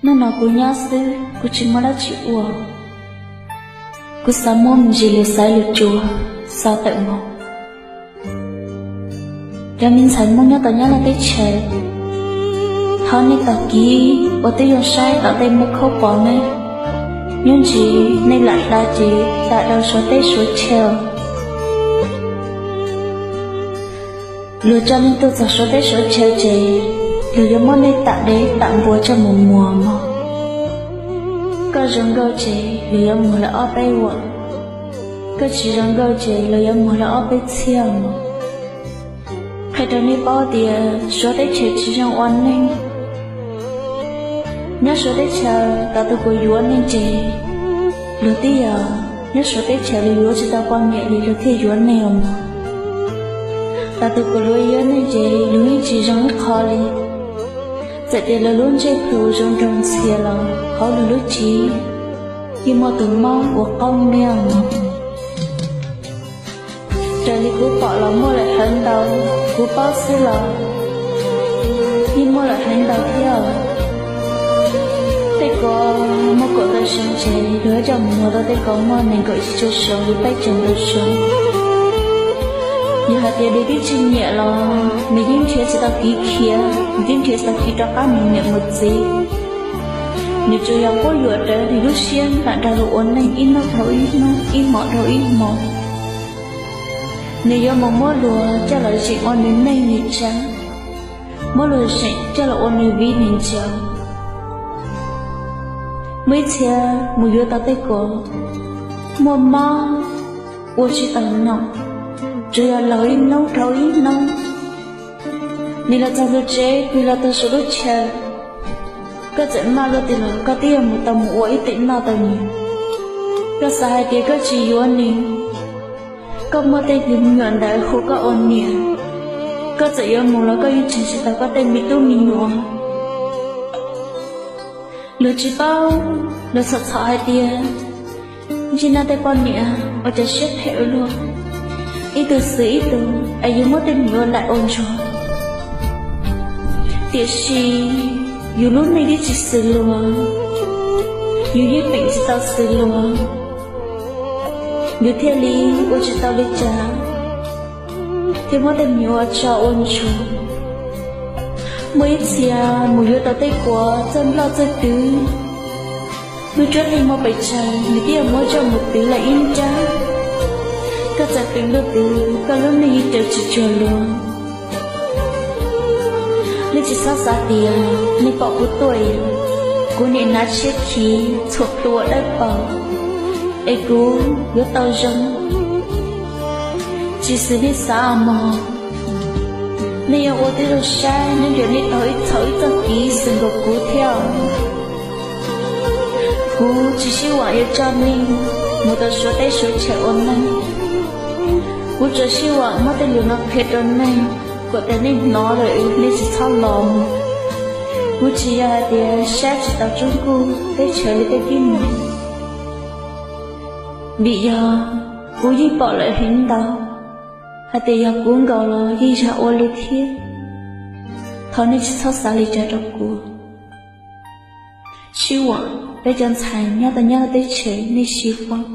Hnub no kuv nyob xwb, kuv tsis muaj dab tsi ua. Kuv xav muab me ntsis lus xaiv lus tsuas xa tawm mus. Cov me ntxhais Hmoob nyob tom Nyab Laj teb chaws, thov nej tos kiv uas twb yog saib tom tej muaj khaub pos ne, nyob ntsis nej lam hla ces tam rau Suav teb Suav chaw. Luag coj nej tuaj txog Suav teb Suav chaw ces luag yuav muab nej tam dev tam npua coj mus muag mog. Koj zoo nkauj ces luag yuav muag lawv ob peb vuam, koj tsis zoo nkauj ces luag yuav muag lawv ob peb txhiab mog. Qhia rau nej paub tias Suav teb chaws tsis zoo ua neeg. Nyob Suav teb chaws, thaum tus kuv yuav neeg ces luag twb yog nyob Suav teb chaws, luag yuav tsis tau poj niam li luag thiaj yuav neeg os mog. Thaum tus kuv yuav neeg ces luag yeej tsis zoo ib qho li. Txawm tias luag lub ntsej plhu zoo nraug ntxhias los hauv luag lub cev yeej muaj tus mob ua qaub niaj mog. Raws li kuv pom los muaj lawm heev ntau, kuv paub xwb los yeej muaj lawm heev ntau thiab. Tej ko muaj kaum tawm xyoo ces luag coj mus muag rau tej ko muaj nees nkaum tsib caug xyoo li peb caug ntau xyoo. Yog hais tias nws twb tsis nyiam los nws yeej nrhiav tsis tau kev khiav, nws yeej nrhiav tsis tau kev rov qab mus niam mus txiv. Nws tsuas yog quab yuam rawv nws lub siab nram nrog luag ua neeg ib hnub dhau ib hnub, ib hmos dhau ib hmos. Nws yuav mus muab luag coj los zeem ua nws neej nws tsav, muab luag zeem coj los ua nws viv nws ncaus. Muaj ib txhia mus yuav tau tej ko muaj mob ua tsis tau nom, tsuas yog laug ib hnub dhau ib hnub. Nws los txog ntug tsev, nws los txog saum lub chaw, koj txawm maj luaj twg los koj twb yuav mus tau mus ua ib teem noj tau nws. Koj xav hais tias koj tsis yuav nws, koj muaj tej me nyuam ntawd hu koj ua niam, koj txawm yuav mus los koj yeej tseg tsis tau koj tej me tub me nyuam. Luag tsis paub, luag txhom txhom hais tias ntsej nab tej poj niam ua cov siab phem ua luaj, ib tug xwm ib tug es yus muab tej me nyuam laim ua ntsuag. Tiam sis yus lub neej twb tsis xws luag, yus yeej peem tsis tau xws luag, yus thiaj li ua tsis tau li cas, thiaj muab tej me nyuam ua tso ua ntsuag. Muaj ib txhia mus yuav tau tej ko txawj nploj txawj twv, lub cuab yeej muaj pes tsawg nws twb yuav muab coj mus twv lawm ib nrab. Koj txawm peem luaj twg koj lub neej yeej caum tsis cuag luag. Nej tsis txhob xav tias nej pom kuv tuaj, kuv niam hnav tshiab khiv txhuam plhu ua dawb paug es kuv yuav tau zoo. Tsis xws nej xav mog. Nej yuav ua tib zoo saib nyob ntawm nej tau ib txhau ib txoj kev xwm nkaus kuv thiab. Kuv tsis sib vam yuav coj nej mus tau Suav teb Suav chaw ua neej. Kuv tsuas sib vam muab tej lus no qhia rau nej, kom tias nej hnov lawm nej tsis txhob los mus. Kuv tsis yog hais tias saib tsis taus Tsoob Kuj teb chaws li tej tib neeg, vim yog kuv yeej pom lawm heev ntau, hais tias yog kuv nkaus los yeej yog ua li thiab. Thov nej tsis txhob xav li cas rau kuv. Sib vam peb cov ntxhais nyob tau nyob teb chaws nej sib pab.